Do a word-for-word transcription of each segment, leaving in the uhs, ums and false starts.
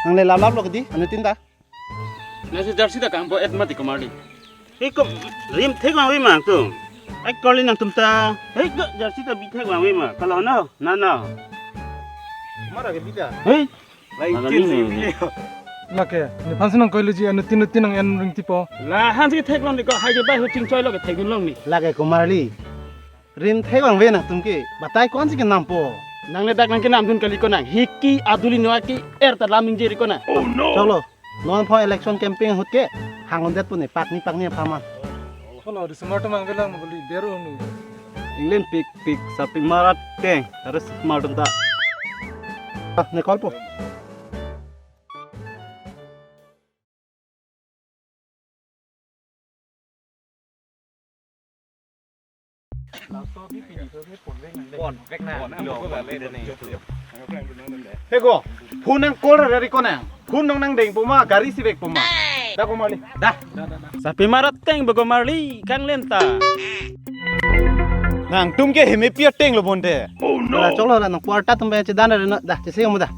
Nangle laplaplo kedi, anuttin ta. Nangsi jersey ta kangpo-et mati ko Marli. Hei ko rim thek vangve ma nangtum. Ai Marli nangtum ta. Hei ko jersey ta bi thek vangve ma. Kalo no, na no. Mara ke bi ta. Hei. Lai Marli tin ni ni. Bi. Lake, nephan si nangkoiloji, anuttin nuttin nang-en ring tipo. Lahan si thek long di ko, hai je bai ho chingchoilo ke thekdun long ni. Lake ko Marli. Rim thek vangve nangtum ke, batai ko-ansi kenampo. Nangne dak nangkenamdun kali ko nang. Hiki aduli noa ke er ta lam ingjeri ko nang. Choklo, non pho election campaign ahut ke, hang-un-det pu ne, pakni pakni apharman. Choklo, risomar atum vangvelang mo kali, ber unu. England pikpik, sarpimar ateng, risomar atum ta. Ah, ne call po. Pon, vek na. He ko, phone nang call ra ri ko nang. Phone nang nangdeng po ma, gari si vek po ma. Da ko Marli. Da. Sarpimar ateng bo ko Marli, kanglen ta. Nangtum ke hemepi ateng lo bonte. Oh no. Da choklo la nang quarter atum pen chedan ra no. Da, chesi mo da.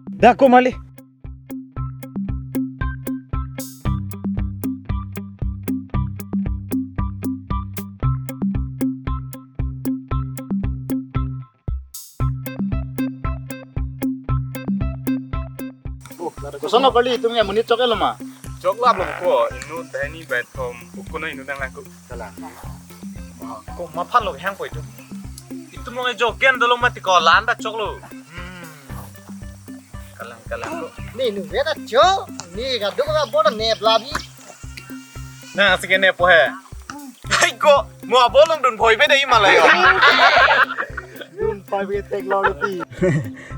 Da ko Marli. Koson lo kali, itum ya monit chok-et lo ma? Choklaplo ko, inut dahini baithom, ukono inut nanglangkok. Kalang. Ko maphan lo hang po itum. Itum lo jogen dolo mati ko landa choklo. Hmm. Kalang kalang ko. Ni nu beta cho, ni kaduk ka bola ne blabi. Na sige ne po he. Hai ko, mo abolong dun bhoi be dei malayo. Dun bhoi be tek lo ti.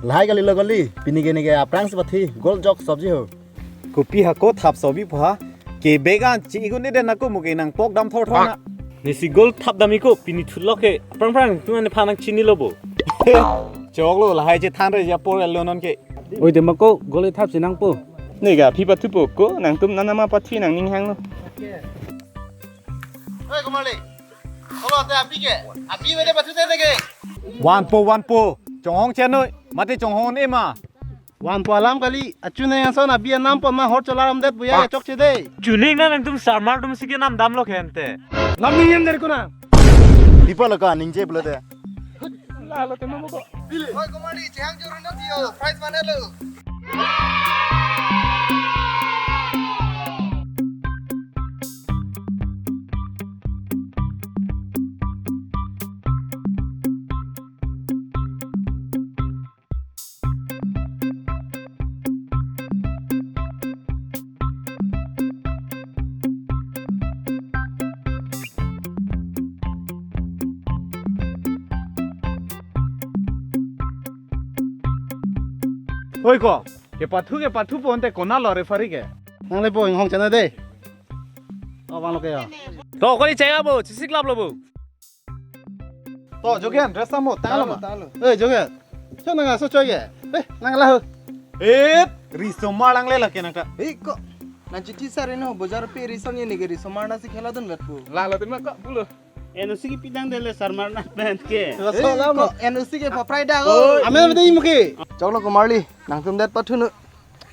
Lahai kali lo kali, pini ke ne ke aphrang si pathi, gol jok sobji ho. Kopi ha ko thap sobi pha. Ke began chi igun ide na ko mo ke nangpok dam thor thor na. Nesi gol thap dam iko pini thulok ke. Prang prang tu nephan nangchinilo bo. Choklo lahai chethan re ja por lo non ke. Oi de ma ko gol thap si nangpo. Ne ga phi pathupo ko nangtum nanama pathi nangning hanglo. Oi ko Marli. Kolo te api ke. Api bede pathu te ke. Vanpo vanpo. Chonghong chenoi. Mate chonghong ne ma. Vanpo alam kali, achuneng ason abi anam pon ma hor cholar amdet buya ya chokche dei. Chuning na nangtum sarmar atum si kenam damlo kente. Lam ning yam der kuna. Dipa lo ka ningje pulo de. Lalo tema mo ko. Oi, ko Marli, chehang jurun na diyo, prize mana lo? Oi ko, kepathu kepathu ponte konat lo referee ke. Nangle po inghong chana dei. O bang lo ke ya. To kori chaya bo, chisiklaplo bo. To, Jogen, dress tanglo, tanglo ma? Tanglo, tanglo. Eh, Jogen. Cho nang aso choi ke? Eh, nang la ho. Eh, risomar lang le lake nang ta. Eh, ko. Nang chiti sar ino, bojar pe rison ye nege risomar na si khela dun vet pu. La, la, dun ma ko, pulo. Eno si kipidang dele sarmar na pen ke. Eno si ke paprai da ko. Oi. Ame ame dei muke. Choklo ko Marli, nangtum det pathu nu.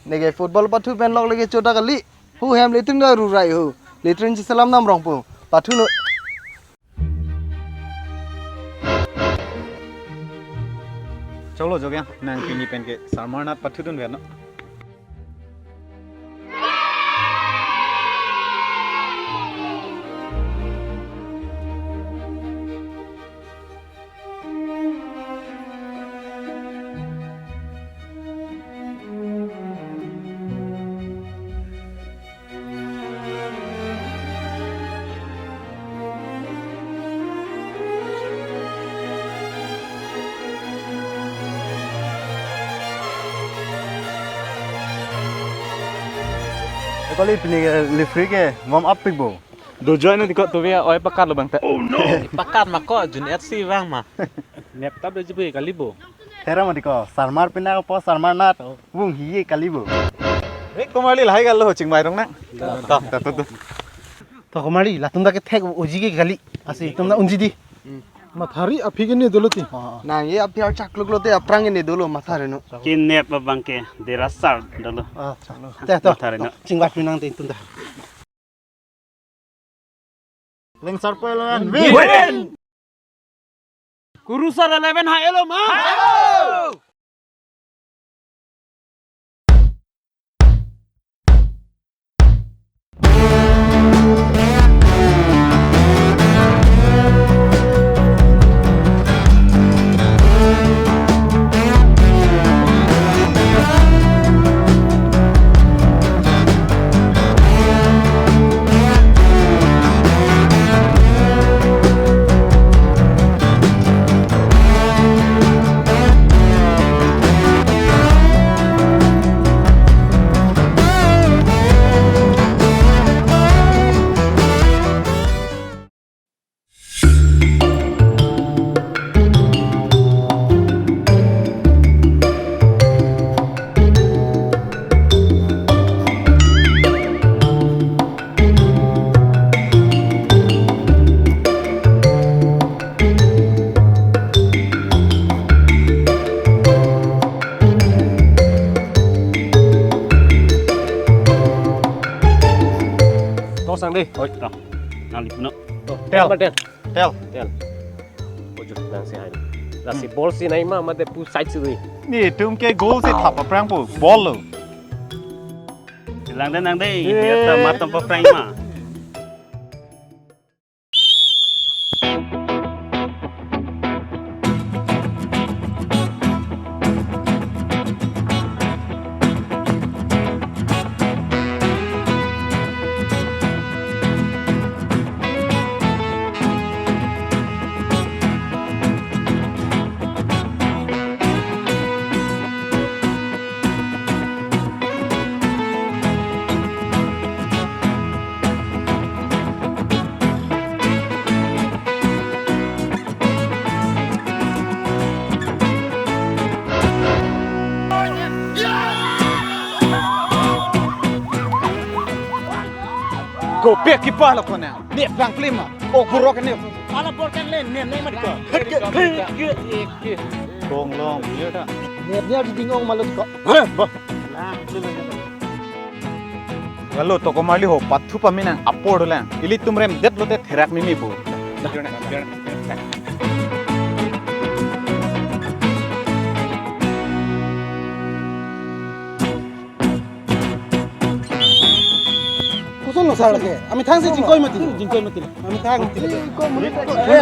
Nege football pathu pen lok lege chota kali. Hu hem litum da rurai hu. Litrin chisalam nam rong pu. Pathu nu. Choklo Jogen, nang pini pen ke sarmar nat pathu dun vet no. Ekoli pini ke referee ke warm up pikbo. Do join di ko tuve oi pakat lo bang ta. Pakat ma ko jun F C bang ma. Nep tap do jibu kali bo. Tera ma di ko sarmar pina po sarmar nat. Bung hi kali bo. Hei ko Marli lahai kalo chingbai rong nang. To to to. To ko Marli latum ta kethek uji ke kali. Asi tum na unji di. Mathari aphi ke ne dolo ti. Nang ye aphi archak luk lote aphrang ke ne dolo mathari no. Kinep abang ke derasar dolo. Ah, chalo. Te to. Mathari no. Chingvai pinang te itum ta. Lengsarpo eleven win. Win. Kurusar eleven ha-elo ma. Tosang deh. Oi, to. Nang lip no. To, tel. Tel. Tel. Tel. Ojo, nang si hai. Lasi ball si nai ma, mate pu side si dui. Netum ke goal si thap aphrang pu ball lo. Lang deh, lang deh. Eh. Ya ta matom aphrang ma. Kopi keeper lo konang. Ne plang plima. O burok ne. Ala bor kan len nem nem ko. Kong long, ya ta. Ne ne di ding ong malut ko. Heh, bah. Lang, lu, lu, lu. Lalu toko marli ho pathu pamenang apor dolang. Ilitum rem det lote therak mimi bu. Koson lo sar lake? Amethang si chingkoi mati. Chingkoi mati. Amethang.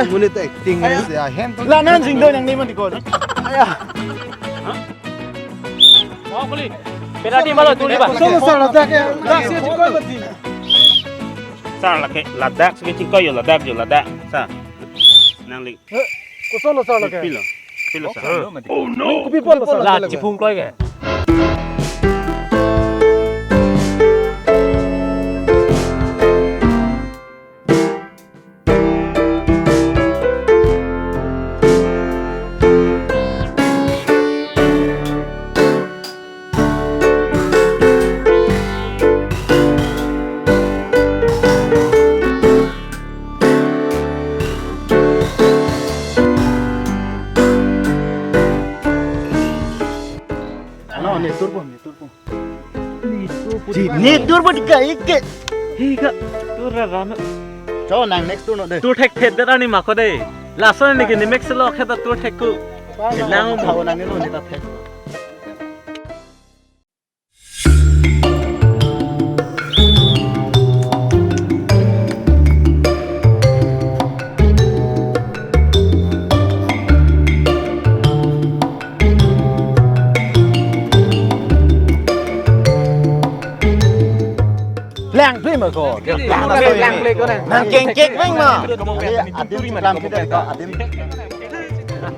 Monit acting si ahem to. La nang jingdoi nang ni mati ko. Aya. Penalty malo, tuli ba. Koson lo sar ladak ya? Ladak si chingkoi mati. Sar lake, ladak si chingkoi yo, ladak yo, ladak. Sa. Nangli. Eh, koson lo sar lake? Pilo. Pilo sa. Oh no. Kopi pon lo sar? La, chipung kloi ke. Ano, ne turpo, ne turpo. Ne turpo. Ji, ne turpo di ka, ike. Hi ka, tur ra ra no. Cho nang next turno de. Tur thek thet de ani mako de. Lason ne ke ne mek se lo kheta tur thek ku. Nang mo nang ne lo ne ta thek. Lang play ma ko. Lang play ko. Nang keng keng ma. Adim lang play ko, adim.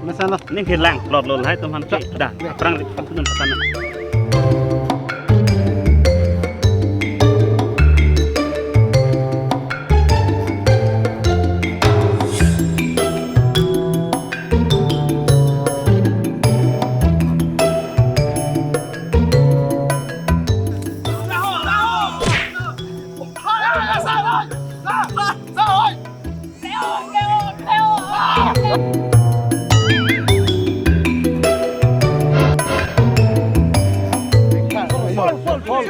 Masala. Ning ke lang plot lo lahai teman ke. Dah, perang di pantun sana.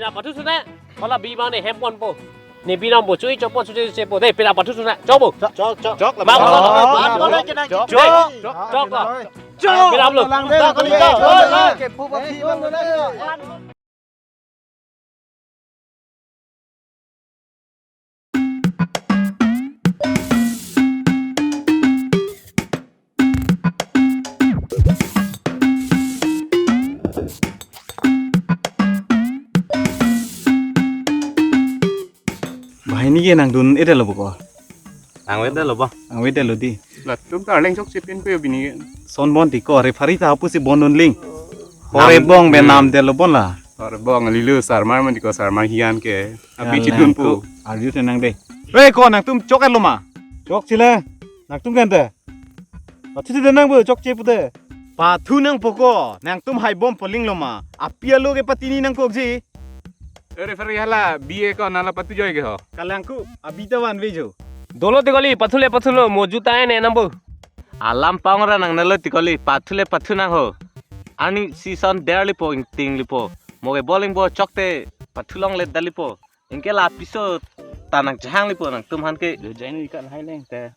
Pina pathu sune. Hala bi bang ne hem ponpo. Ne binong po, chui chokpo, chui chepo. Dei, pina pathu sune. Chokpo. Chok, chok, chok. Bang, bang, bang, bang. Chok, chok, chok. Chok. Pina lo. Lang de, kali ka. Ke pu pa phi bang. Bahai ni ke nangdun-edetlo bo ko? Nangvedetlo bo. Nangvedetlo dei. Latum ta arleng chokche pinpe bini ke. Son bon ti ko, referee ta pusi bondun ling. Hore bong be nam detlo bon la. Hore bong lilo sarmar man ti ko, sarmar hian ke. Abi chidun pu. Arju tenang dei. Hei ko, nangtum chok-etlo ma? Chokche le. Nangtum kente. Pathu te nang bo chokche pute. Pathu nangpo ko, nangtum hai bom poling lo ma? Api alo ke patini nangkokji. Eh, referee, hala bi e ko nala pathu joi ke ho. Kalangku, abi ta vanve jo. Dolo ti kali, pathu le pathu lo, mo juta ene nang bo. Alam pang ra nang nalo ti kali, pathu le pathu nang ho. Ani season derli po, ingtingli po. Mo ke bowling bo chokte pathu longledet dali po. Anke lapiso ta nang chehang lipo nangtum aphan ke. Do jai nu ikan hai leng te.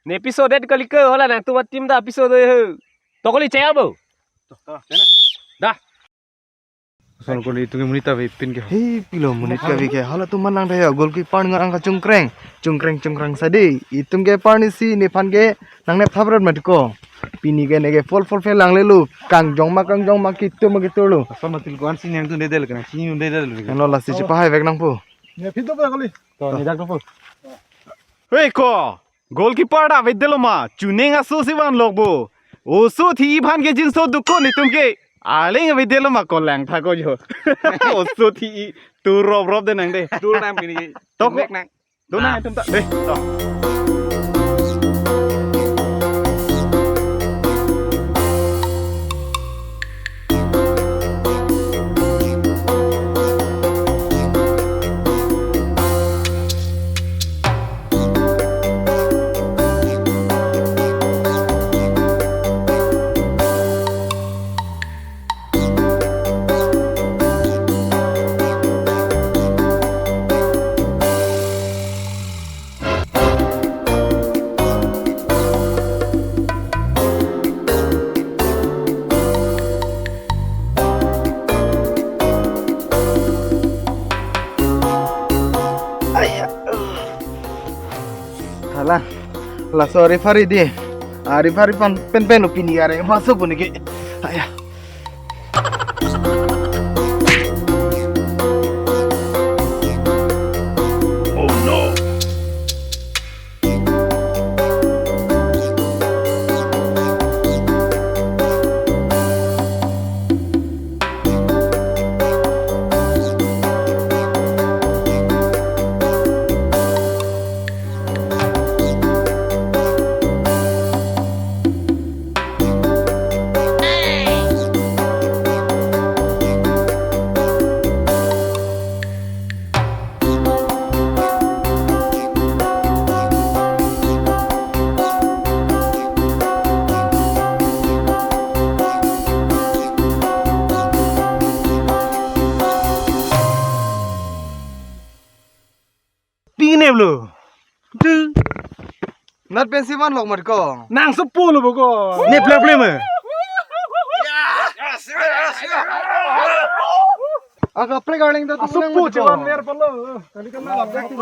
Ne episode det kali ke, hala nangtum a-team ta episode he. To kali chaya bo. To, to, chaya. Dah. Son kali itum ke monit ta vepin ke. Hei, pilo monit kave ke. Halatum man nang daya goalkeeper ngarang ke Chungkreng. Chungkreng, Chungkreng sade. Itum ke parni si nephan ke nangnep thap rat mat ko. Pini ke neke full full fe langle lo. Kangjong ma kangjong ma kitur ma kitur lo. Son matil ko an sini nangtum dedel kana. Sini un dedel. Ano lasi chepahai vek nangpo. Ne phi do ba kali. To, ne dak do po. Hei ko. Goalkeeper ta avedetlo ma, chuning aso si vanlok bo. Oso thi aphan ke jinso dukon itum ke. Aling avedetlo ma ko lang tha ko jo. Oso thi tu rop rop de nang de. Dul nang pini. Tok ko. Nek nang. Dul nang itum ta. De, to. Hala, laso referee di. Ah, referee pen pen pen opini are masuk pun ke. Aya. Oh no. Pinep lo. Du. Nat pensi vanlok mat ko. Nang sepo lo bo ko. Nep lep lep me. Aga pre garling ta tu. Sepo chevan mer palo. Kali kan na abdak tu.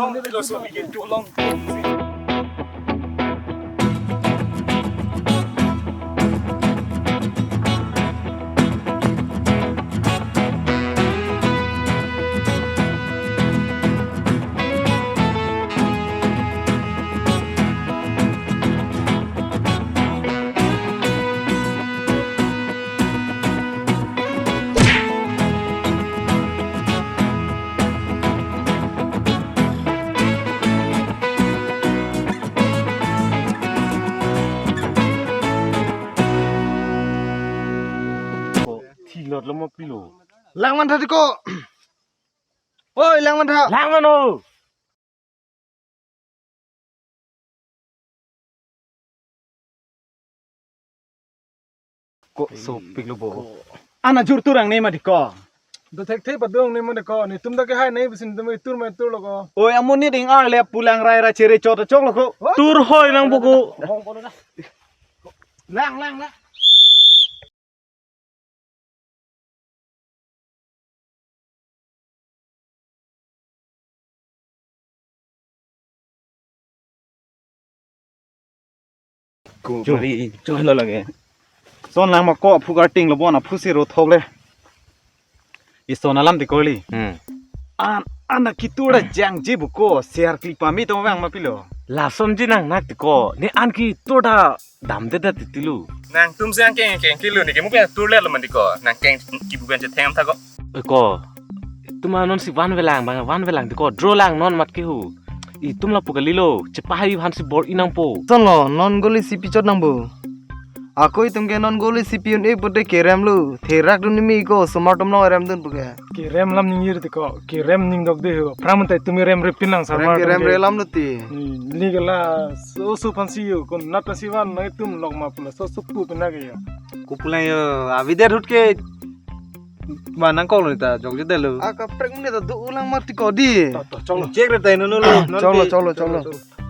Thilot lo mo pilo. Langman tha ko. Oi, langman tha. Langman o. Ko sopik lo bo. Ana jur turang ne ma di ko. Do thek thek padong ne ma di ko. Netum ta ke hai ne bisin tum tur ma tur lo ko. Oi, amonit ing arle pulang rai ra chere chot chok lo ko. What? Tur hoi nang bo ko. Lang, lang, lang. Ko cho, bari cho lo lage. Son lang ma ko phu karting lo bon aphu si ro thok le. Ison alam ti koli. Hmm. An, an kitur ta jangje bu ko, share clip pami tong vang ma pilo. Lason ji nang nak ti ko. Ne an kitur ta damde da titilu. Nangtum si angkeng keng kilu ne ke mu pen tur le lo man ti ko. Nang keng kibu pen chetheng tha ko. E ko. Tuma non si vanvelang bang, vanvelang ti ko. Draw lang non mat ke hu. Itum lapu kalilo. Chepahai aphan si bor-i nangpo. Son lo, non goal isi pichot nang bo. Ako itum ke non goal isi pi-un-e pute kerem lo. Therak dun nimi ko, somar tum long rem dun puke. Kerem lam ning ir ti ko, kerem ning dok de ho. Pram tai tum rem repin lang samar. Kerem tum ke rem re lam lo ti. Ni, ni gala so so phansi yo, kon nat phansi van nang itum lok ma pula so so pu pina ke yo. Ko pulang yo, avi der hut ke. Ma nangkok lo ta jokje detlo. Akaprek mene ta do ulang mati ko di. To, to, choklo. Check re ta ino no lo. Choklo, choklo, choklo.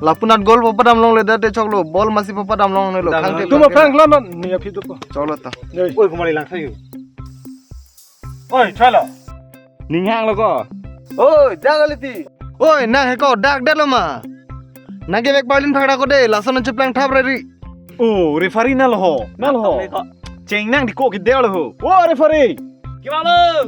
Lapunat goal papadam longle date choklo. Ball masi papadam longle lo. Dam khang lo. Te Tuma pang lo non ni aphi do ko. Choklo to. Oi, kumari lang thayo. Oi, choklo. Ning hanglo ko. Oi, jaga liti. Oi, nang he ko dak detlo ma. Nang ke bek Berlin phakra ko de, lason nang cheplang thap rari. Oh, referee nalo ho. Nalo ho. Cheng nang di ko ke detlo ho. Oh, referee. Gimana?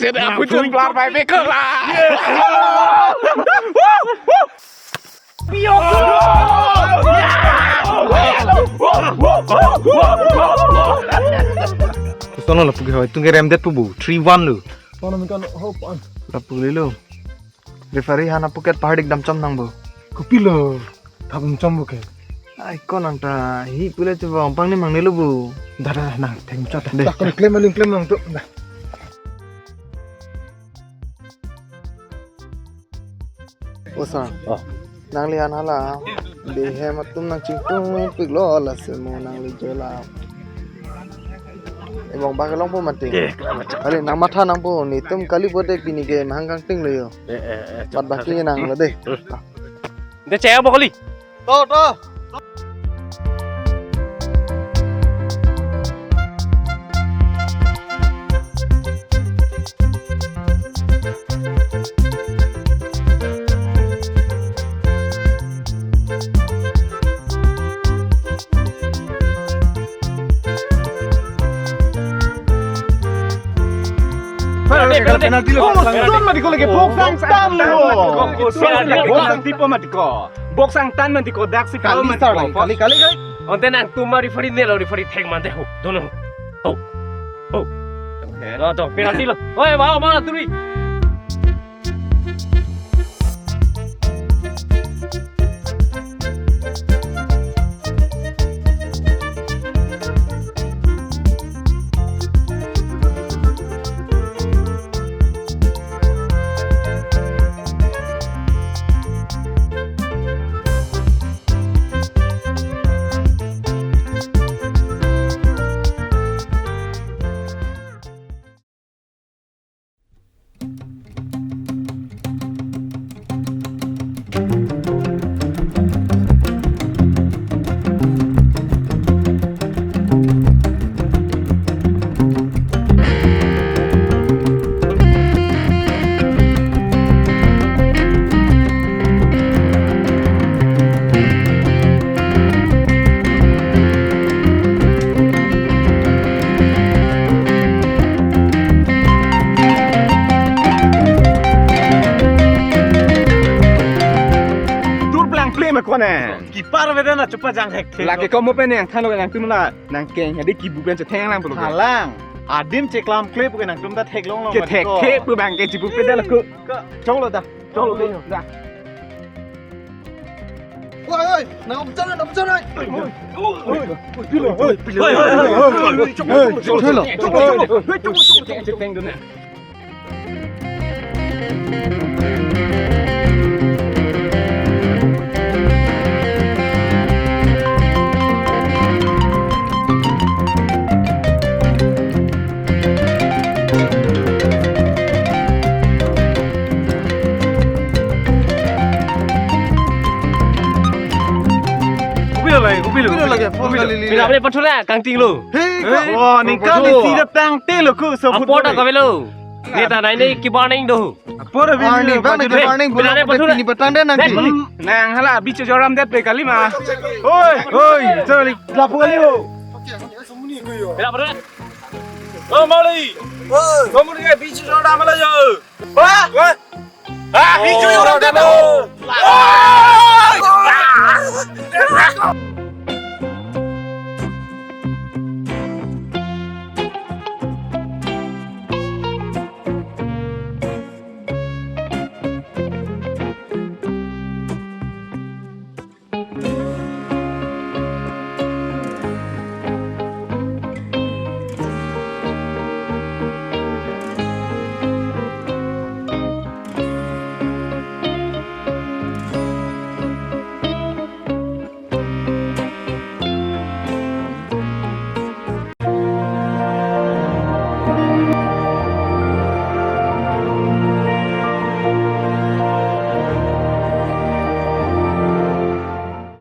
Aku jemplar pai bekel lah. Sono lapu ke hoi, tung ke rem det pu bu, three one lo. Sono mi kan hope an. Lapu le lo. Referee hana puket pahardik dam chom nang bu. Kopilo. Thap chom bu ke. Ai ko nang ta hi pule chu bang pang ni mang ni lo bu. Dada nang theng chot. De. Tak ko klem aling klem nang tu. Dah. Osang. Oh. Nangli an hala. Bihem atum nang chingtung piklo lasi mo nangli jola. Ebong bak long po mati. Eh, kelamat cak. Kali nang matha nang po netum kali po de pini ke mahang kangting lo yo. Eh, eh, eh, mat cak, baki cak. Nang lo de. Hmm. De chaya bokoli. To, to. Penalty, penalty. Penalty lo. Oh, penalty. Son mati ko lagi, box angtan lo. Penalty. Box angtan po mati ko. Box angtan mati ko, dak si kali foul mati star ko. Kali, kali, kali. Onte nangtum ma referee ne lo, referee thek mante ho. Dono. Ho. Ho. Oke. Lo to, penalty lo. Oi, bawa, bawa, turi. Dur plang play ma kone. Keeper beda na chupa jang hek thek. Lake komo pen nangthan lo nangtum la nangkeng hadi kibu pen chetheng lang pulo. Halang. Adim cheklam kle pu ke nangtum ta theklonglo. Ke thek the pu bang ke chibu pe da lo ko. Choklo da. Choklo da. Oi, oi, nang bichara, nang bichara. Oi, oi, oi, pilo, oi, pilo. Oi, oi, oi, oi, oi, oi, choklo, choklo, choklo, choklo. Chetheng dun. Kopilo lake, kopilo. Kopilo lake, phone kali li. Pina apni pathura kangting lo. Hey, hey. Wah, ningkan ni sida tangte lo ku, so apot football. Kavelo. Neta nai nei kibar neng do. Apor abi. Arni bang ni kibar neng. Pina apni pathura. Pini patang den nang. Nang hala bicho joram det pe kali ma. Oi, oi, chali. Lapu kali ho. Pina apni. Oh, Moli. Oh, Moli ke bicho joram la jo. Wah. Wah. Ah, bicho joram det ho. Wah.